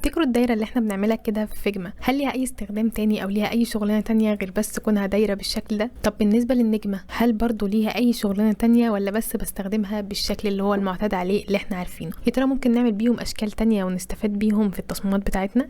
تفتكروا الدايرة اللي احنا بنعملها كده في Figma هل ليها اي استخدام تاني او ليها اي شغلانة تانية غير بس كونها دايرة بالشكل ده؟ طب بالنسبة للنجمة هل برضو ليها اي شغلانة تانية ولا بس بستخدمها بالشكل اللي هو المعتاد عليه اللي احنا عارفينه؟ يا ترى ممكن نعمل بيهم اشكال تانية ونستفاد بيهم في التصميمات بتاعتنا؟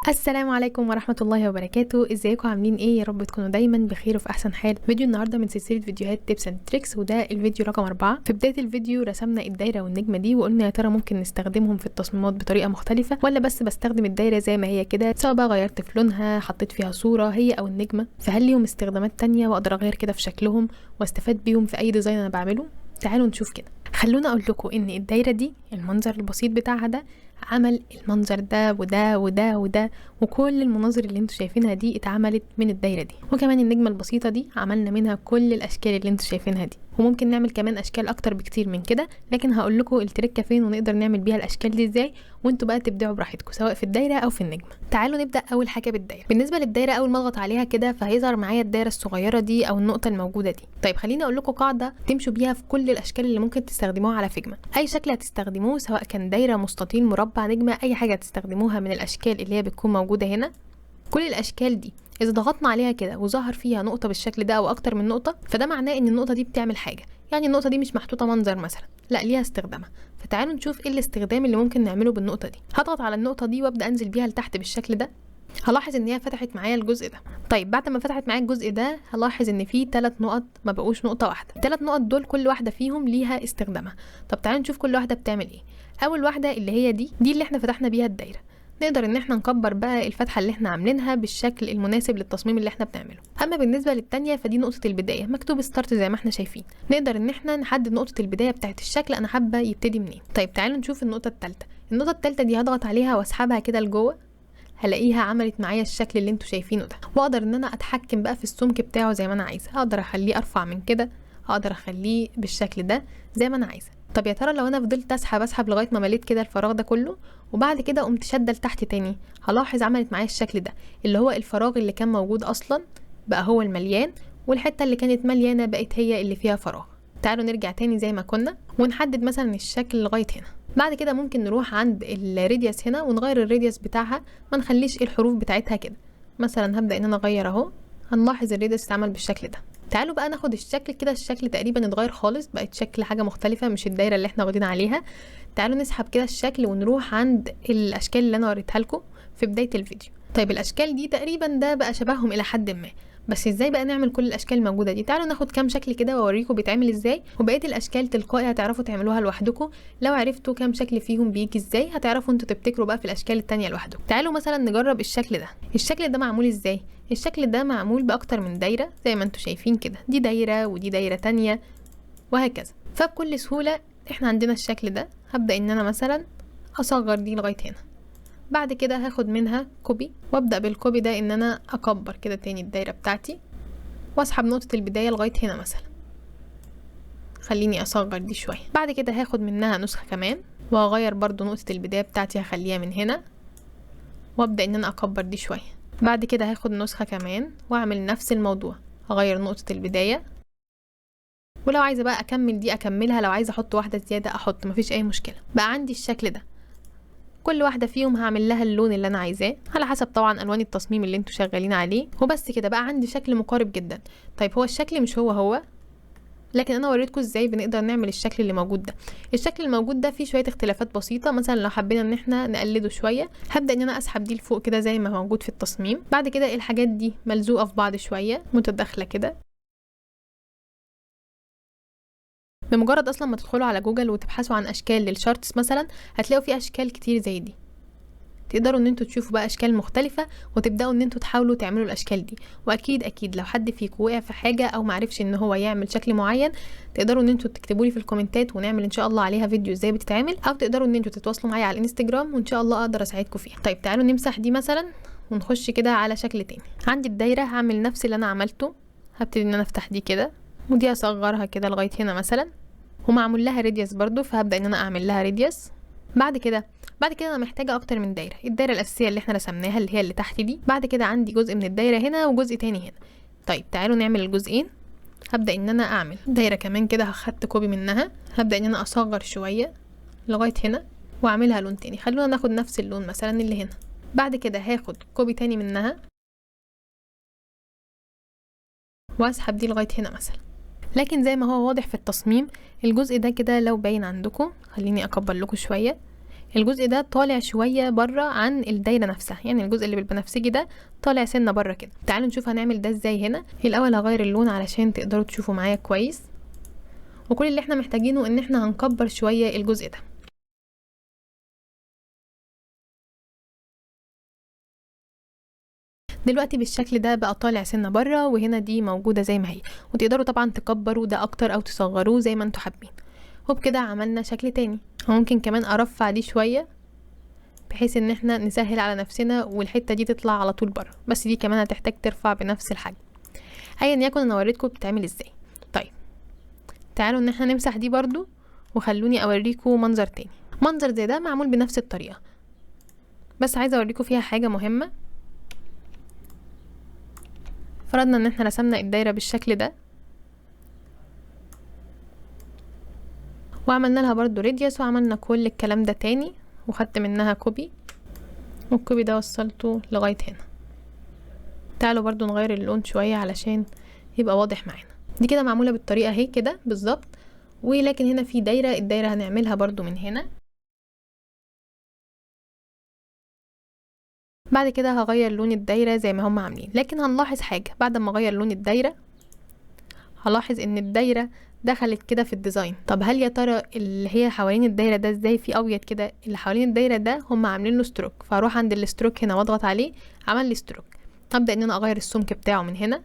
السلام عليكم ورحمة الله وبركاته، ازيكم عاملين ايه؟ يا رب تكونوا دايما بخير وفي احسن حال. فيديو النهارده من سلسلة فيديوهات tips and tricks، وده الفيديو رقم 4. في بداية الفيديو رسمنا الدايرة والنجمة دي وقلنا يا ترى ممكن نستخدمهم في التصميمات بطريقة مختلفة ولا بس بستخدم الدايرة زي ما هي كده، سواء بقى غيرت في لونها، حطيت فيها صورة هي او النجمة، فهل ليهم استخدامات تانية واقدر اغير كده في شكلهم واستفاد بيهم في اي design انا بعمله؟ تعالوا نشوف كده. خلونا اقول لكم ان الدايرة دي المنظر البسيط بتاعها ده عمل المنظر ده وده وده وده، وكل المناظر اللي انتوا شايفينها دي اتعملت من الدايرة دي، وكمان النجمة البسيطة دي عملنا منها كل الاشكال اللي انتوا شايفينها دي، وممكن نعمل كمان اشكال اكتر بكتير من كده، لكن هقول لكم التركة فين ونقدر نعمل بيها الاشكال دي ازاي، وانتوا بقى تبدعوا براحتكم سواء في الدايرة او في النجمة. تعالوا نبدا اول حاجة بالدايره. بالنسبة للدايره اول ما اضغط عليها كده فهيظهر معايا الدايرة الصغيرة دي او النقطة الموجودة دي. طيب خليني اقول لكم قاعدة تمشوا بيها في كل الاشكال اللي ممكن تستخدموها على Figma. اي شكل هتستخدموه سواء كان دايرة، مستطيل، مربع، نجمه، اي حاجة هتستخدموها من الاشكال اللي هي بتكون موجودة هنا، كل الاشكال دي اذا ضغطنا عليها كده وظهر فيها نقطة بالشكل ده او اكتر من نقطة، فده معناه ان النقطة دي بتعمل حاجة، يعني النقطة دي مش محطوطة منظر مثلا، لا ليها استخدامها. فتعالوا نشوف ايه الاستخدام اللي ممكن نعمله بالنقطة دي. هضغط على النقطة دي وابدا انزل بيها لتحت بالشكل ده، هلاحظ ان هي فتحت معايا الجزء ده. طيب بعد ما فتحت معايا الجزء ده هلاحظ ان في 3 نقط ما بقوش نقطة واحدة. ال3 نقط دول كل واحدة فيهم ليها استخدامها. طب تعالوا نشوف كل واحدة بتعمل ايه. اول واحدة اللي هي دي اللي احنا فتحنا بيها الدايرة، نقدر ان احنا نكبر بقى الفتحة اللي احنا عاملينها بالشكل المناسب للتصميم اللي احنا بنعمله. اما بالنسبة للتانية فدي نقطة البداية، مكتوب start زي ما احنا شايفين، نقدر ان احنا نحدد نقطة البداية بتاعه الشكل انا حابة يبتدي منين. طيب تعالوا نشوف النقطة الثالثة. النقطة الثالثة دي هضغط عليها واسحبها كده لجوه، هلاقيها عملت معايا الشكل اللي انتوا شايفينه ده، واقدر ان انا اتحكم بقى في السمك بتاعه زي ما انا عايزه، اقدر اخليه ارفع من كده، اقدر اخليه بالشكل ده زي ما انا عايزه. طب يا ترى لو انا فضلت اسحب لغاية ما مليت كده الفراغ ده كله وبعد كده قمت شاده لتحت تاني، هلاحظ عملت معايا الشكل ده اللي هو الفراغ اللي كان موجود اصلا بقى هو المليان، والحتة اللي كانت مليانة بقت هي اللي فيها فراغ. تعالوا نرجع تاني زي ما كنا ونحدد مثلا الشكل لغاية هنا. بعد كده ممكن نروح عند ال radius هنا ونغير ال radius بتاعها، ما نخليش الحروف بتاعتها كده، مثلا هبدا ان انا اغير اهو، هنلاحظ ال radius اتعمل بالشكل ده. تعالوا بقى ناخد الشكل كده، الشكل تقريبا اتغير خالص، بقت شكل حاجة مختلفة مش الدايرة اللي احنا واخدين عليها. تعالوا نسحب كده الشكل ونروح عند الاشكال اللي انا وريتها لكم في بداية الفيديو. طيب الاشكال دي تقريبا ده بقى شبههم الى حد ما، بس ازاي بقى نعمل كل الاشكال الموجودة دي؟ تعالوا ناخد كام شكل كده واوريكم بيتعمل ازاي، وبقية الاشكال تلقائي هتعرفوا تعملوها لوحدكم. لو عرفتوا كام شكل فيهم بيجي ازاي هتعرفوا انتوا تبتكروا بقى في الاشكال التانية لوحدكم. تعالوا مثلا نجرب الشكل ده. الشكل ده معمول ازاي؟ الشكل ده معمول باكتر من دايرة زي ما انتوا شايفين كده، دي دايرة ودي دايرة تانية وهكذا. فبكل سهولة احنا عندنا الشكل ده، هبدا ان انا مثلا اصغر دي لغاية هنا، بعد كده هاخد منها copy وابدا بال copy ده ان انا اكبر كده تاني الدايرة بتاعتي واسحب نقطة البداية لغاية هنا مثلا، خليني اصغر دي شوية. بعد كده هاخد منها نسخه كمان وهغير برضو نقطة البداية بتاعتي هخليها من هنا وابدا ان انا اكبر دي شوية. بعد كده هاخد نسخه كمان واعمل نفس الموضوع، هغير نقطة البداية، ولو عايزه بقى اكمل دي اكملها، لو عايزه احط واحدة زيادة احط، مفيش اي مشكلة. بقى عندي الشكل ده، كل واحدة فيهم هعمل لها اللون اللي انا عايزاه على حسب طبعا الوان التصميم اللي انتوا شغالين عليه. وبس كده بقى عندي شكل مقارب جدا. طيب هو الشكل مش هو هو، لكن انا وريتكم ازاي بنقدر نعمل الشكل اللي موجود ده. الشكل الموجود ده فيه شوية اختلافات بسيطة، مثلا لو حبينا ان احنا نقلده شوية هبدا ان انا اسحب دي لفوق كده زي ما موجود في التصميم. بعد كده الحاجات دي ملزوقه في بعض شوية متداخلة كده. بمجرد اصلا ما تدخلوا على جوجل وتبحثوا عن اشكال لل charts مثلا هتلاقوا في اشكال كتير زي دي، تقدروا ان انتوا تشوفوا بقى اشكال مختلفة وتبداوا ان انتوا تحاولوا تعملوا الاشكال دي. واكيد اكيد لو حد فيكم وقع في حاجة او معرفش ان هو يعمل شكل معين تقدروا ان انتوا تكتبوا لي في الكومنتات ونعمل ان شاء الله عليها فيديو ازاي بتتعمل، او تقدروا ان انتوا تتواصلوا معايا على الانستجرام وان شاء الله اقدر اساعدكم فيها. طيب تعالوا نمسح دي مثلا ونخش كده على شكل تاني. عندي الدايرة هعمل نفس اللي انا عملته، هبتدي ان انا افتح دي كده ودي اصغرها كده لغاية هنا مثلا، ومعمول لها radius برضو فهبدا ان انا اعمل لها radius. بعد كده انا محتاجه اكتر من دايرة، الدايرة الاساسية اللي احنا رسمناها اللي هي اللي تحت دي، بعد كده عندي جزء من الدايرة هنا وجزء تاني هنا. طيب تعالوا نعمل الجزئين. هبدا ان انا اعمل دايرة كمان كده، خدت copy منها، هبدا ان انا اصغر شوية لغاية هنا. واعملها لون تاني. خلونا ناخد نفس اللون مثلا اللي هنا. بعد كده هاخد copy تاني منها واسحب دي لغاية هنا مثلا. لكن زي ما هو واضح في التصميم الجزء ده كده لو باين عندكم، خليني اكبر لكم شوية، الجزء ده طالع شوية بره عن الدايرة نفسها، يعني الجزء اللي بالبنفسجي ده طالع سنة بره كده. تعالوا نشوف هنعمل ده ازاي. هنا الاول هغير اللون علشان تقدروا تشوفوا معايا كويس، وكل اللي احنا محتاجينه ان احنا هنكبر شوية الجزء ده. دلوقتي بالشكل ده بقى طالع سنة بره، وهنا دي موجودة زي ما هي، وتقدروا طبعا تكبروا ده اكتر او تصغروه زي ما انتوا حابين. وبكده عملنا شكل تاني. ممكن كمان ارفع دي شوية بحيث ان احنا نسهل على نفسنا والحتة دي تطلع على طول بره، بس دي كمان هتحتاج ترفع بنفس الحجم. ايا يكن انا وريتكم بتتعمل ازاي. طيب تعالوا ان احنا نمسح دي برضو، وخلوني اوريكم منظر تاني. منظر زي ده معمول بنفس الطريقة، بس عايزة اوريكم فيها حاجة مهمة. فرضنا ان احنا رسمنا الدايرة بالشكل ده وعملنا لها برضو radius وعملنا كل الكلام ده تاني، وخدت منها copy، وال copy ده وصلته لغاية هنا. تعالوا برضو نغير اللون شوية علشان يبقى واضح معانا. دي كده معمولة بالطريقة اهي كده بالظبط، ولكن هنا في دايرة، الدايرة هنعملها برضو من هنا. بعد كده هغير لون الدايرة زي ما هم عاملين، لكن هنلاحظ حاجة بعد ما اغير لون الدايرة، هلاحظ ان الدايرة دخلت كده في ال design. طب هل يا ترى اللي هي حوالين الدايرة ده ازاي في ابيض كده؟ اللي حوالين الدايرة ده هم عاملين له stroke، فهروح عند ال stroke هنا واضغط عليه، عمل لي stroke. هبدأ ان انا اغير السمك بتاعه من هنا.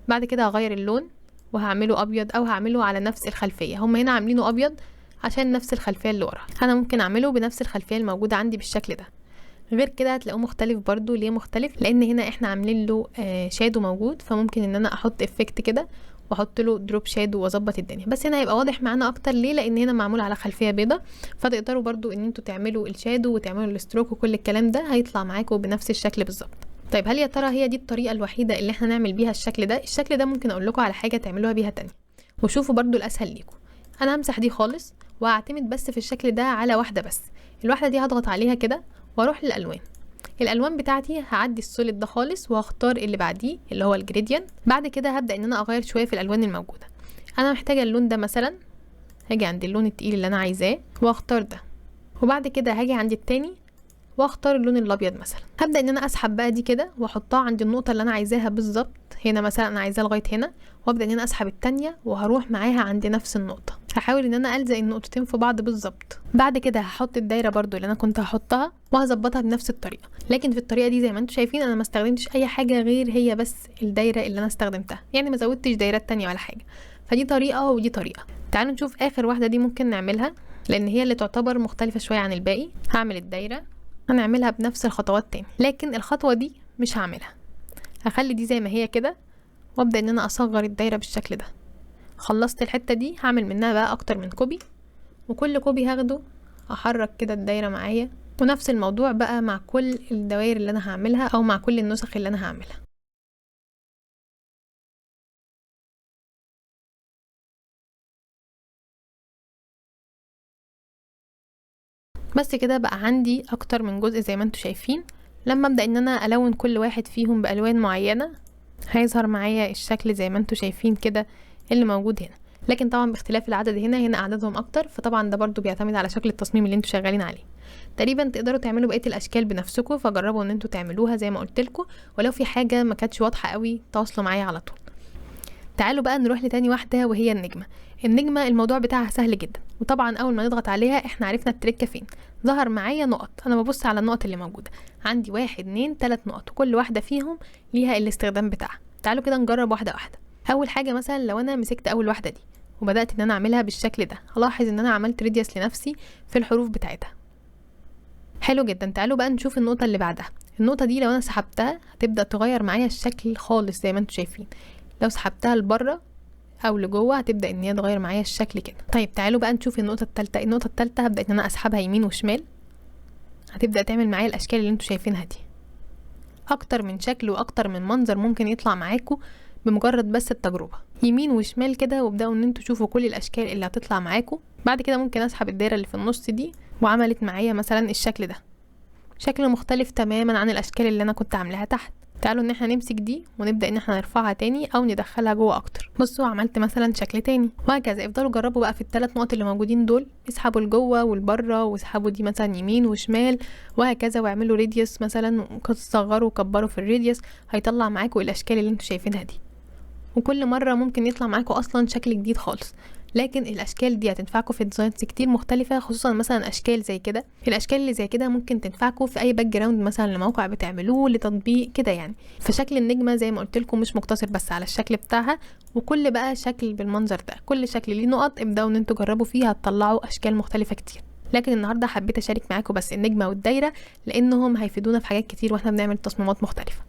بعد كده هغير اللون وهعمله ابيض، او هعمله على نفس الخلفية. هم هنا عاملينه ابيض عشان نفس الخلفية اللي ورا، انا ممكن اعمله بنفس الخلفية الموجودة عندي بالشكل ده. غير كده هتلاقوه مختلف برضو. ليه مختلف؟ لان هنا احنا عاملين له shadow موجود، فممكن ان انا احط effect كده واحط له drop shadow واظبط الدنيا. بس هنا هيبقى واضح معانا اكتر. ليه؟ لان هنا معمول على خلفية بيضاء، فتقدروا برضو ان انتوا تعملوا ال shadow وتعملوا ال stroke وكل الكلام ده، هيطلع معاكم بنفس الشكل بالظبط. طيب هل يا ترى هي دي الطريقة الوحيدة اللي احنا نعمل بيها الشكل ده؟ الشكل ده ممكن اقول لكم على حاجة تعملوها بيها تانية، وشوفوا برضو الاسهل ليكم. انا همسح دي خالص وهعتمد بس في الشكل ده على واحدة بس. الواحدة دي هضغط عليها كده واروح للالوان. الالوان بتاعتي هعدي ال solid ده خالص وهختار اللي بعديه اللي هو ال gradient. بعد كده هبدا ان انا اغير شوية في الالوان الموجودة. انا محتاجه اللون ده مثلا، هاجي عند اللون التقيل اللي انا عايزاه واختار ده، وبعد كده هاجي عند التاني واختار اللون الابيض مثلا. هبدا ان انا اسحب بقى دي كده واحطها عند النقطة اللي انا عايزاها بالظبط. هنا مثلا انا عايزاها لغاية هنا، وابدا ان انا اسحب التانية وهروح معاها عند نفس النقطة. هحاول ان انا الزق النقطتين في بعض بالظبط. بعد كده هحط الدايرة برضو اللي انا كنت هحطها وهظبطها بنفس الطريقة، لكن في الطريقة دي زي ما انتم شايفين انا ما استخدمتش اي حاجة غير هي بس الدايرة اللي انا استخدمتها، يعني ما زودتش دايرات تانية ولا حاجة. فدي طريقه ودي طريقه. تعالوا نشوف اخر واحدة دي ممكن نعملها، لان هي اللي تعتبر مختلفة شوية عن الباقي. هعمل الدايرة، هنعملها بنفس الخطوات تاني، لكن الخطوة دي مش هعملها، هخلي دي زي ما هي كده وابدا ان انا اصغر الدايرة بالشكل ده. خلصت الحتة دي، هعمل منها بقى اكتر من copy، وكل copy هاخده احرك كده الدايرة معايا، ونفس الموضوع بقى مع كل الدوائر اللي انا هعملها او مع كل النسخ اللي انا هعملها. بس كده بقى عندي اكتر من جزء زي ما انتم شايفين. لما ابدا ان انا الون كل واحد فيهم بالوان معينة هيظهر معايا الشكل زي ما انتم شايفين كده اللي موجود هنا، لكن طبعا باختلاف العدد. هنا اعدادهم اكتر، فطبعا ده برضو بيعتمد على شكل التصميم اللي انتم شغالين عليه. تقريبا تقدروا تعملوا بقية الاشكال بنفسكم، فجربوا ان انتم تعملوها زي ما قلت لكم، ولو في حاجة ما كانتش واضحة قوي تواصلوا معايا على طول. تعالوا بقى نروح لتاني واحدة وهي النجمة. النجمة الموضوع بتاعها سهل جدا، وطبعا اول ما نضغط عليها احنا عرفنا التركة فين. ظهر معايا نقط، انا ببص على النقط اللي موجودة عندي، 1 2 3 نقط، وكل واحدة فيهم ليها الاستخدام بتاعها. تعالوا كده نجرب واحدة واحدة. اول حاجة مثلا لو انا مسكت اول واحدة دي وبدات ان انا اعملها بالشكل ده، هلاحظ ان انا عملت radius لنفسي في الحروف بتاعتها. حلو جدا. تعالوا بقى نشوف النقطة اللي بعدها. النقطة دي لو انا سحبتها هتبدا تغير معايا الشكل خالص زي ما انتم شايفين. لو سحبتها لبره او لجوه هتبدا ان هي تغير معايا الشكل كده. طيب تعالوا بقى نشوف النقطة الثالثة. النقطة الثالثة هبدا ان انا اسحبها يمين وشمال، هتبدا تعمل معايا الاشكال اللي انتم شايفينها دي. اكتر من شكل واكتر من منظر ممكن يطلع معاكم بمجرد بس التجربة، يمين وشمال كده، وابداوا ان انتوا تشوفوا كل الاشكال اللي هتطلع معاكم. بعد كده ممكن اسحب الدايرة اللي في النص دي وعملت معايا مثلا الشكل ده، شكل مختلف تماما عن الاشكال اللي انا كنت عاملاها تحت. تعالوا ان احنا نمسك دي ونبدا ان احنا نرفعها تاني او ندخلها جوه اكتر. بصوا عملت مثلا شكل تاني، وهكذا. افضلوا جربوا بقى في الثلاث نقط اللي موجودين دول، اسحبوا لجوه والبره، واسحبوا دي مثلا يمين وشمال وهكذا، واعملوا radius مثلا، صغروا وكبروا في ال radius، هيطلع معاكم الاشكال اللي انتوا شايفينها دي. وكل مرة ممكن يطلع معاكم اصلا شكل جديد خالص. لكن الاشكال دي هتنفعكم في designs كتير مختلفة، خصوصا مثلا اشكال زي كده. الاشكال اللي زي كده ممكن تنفعكم في اي background مثلا لموقع بتعملوه، لتطبيق كده يعني. فشكل النجمة زي ما قلت لكم مش مقتصر بس على الشكل بتاعها، وكل بقى شكل بالمنظر ده، كل شكل ليه نقط، ابداوا ان انتوا جربوا فيها، هتطلعوا اشكال مختلفة كتير. لكن النهارده حبيت اشارك معاكم بس النجمة والدايره، لانهم هيفيدونا في حاجات كتير واحنا بنعمل تصميمات مختلفة.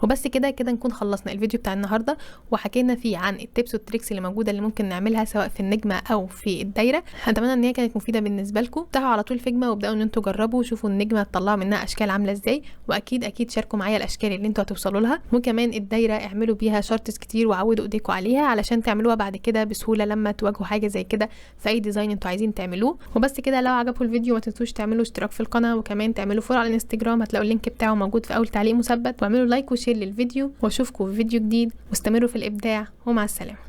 وبس كده كده نكون خلصنا الفيديو بتاع النهارده، وحكينا فيه عن ال tips وال tricks اللي موجودة اللي ممكن نعملها سواء في النجمة او في الدايرة. اتمنى ان هي كانت مفيدة بالنسبة لكم. افتحوا على طول Figma وابداوا ان انتوا جربوا وشوفوا النجمة تطلعوا منها اشكال عامله ازاي، واكيد اكيد شاركوا معايا الاشكال اللي انتوا هتوصلوا لها. وكمان الدايرة اعملوا بيها charts كتير وعودوا ايديكم عليها علشان تعملوها بعد كده بسهولة لما تواجهوا حاجة زي كده في اي design انتوا عايزين تعملوه. وبس كده، لو عجبكم الفيديو ما تنسوش تعملوا اشتراك في القناة، وكمان تعملوا follow على الانستجرام، هتلاقوا ال link بتاعه موجود في اول تعليق مثبت، واعملوا like و share للفيديو، واشوفكم في فيديو جديد، واستمروا في الابداع، ومع السلامة.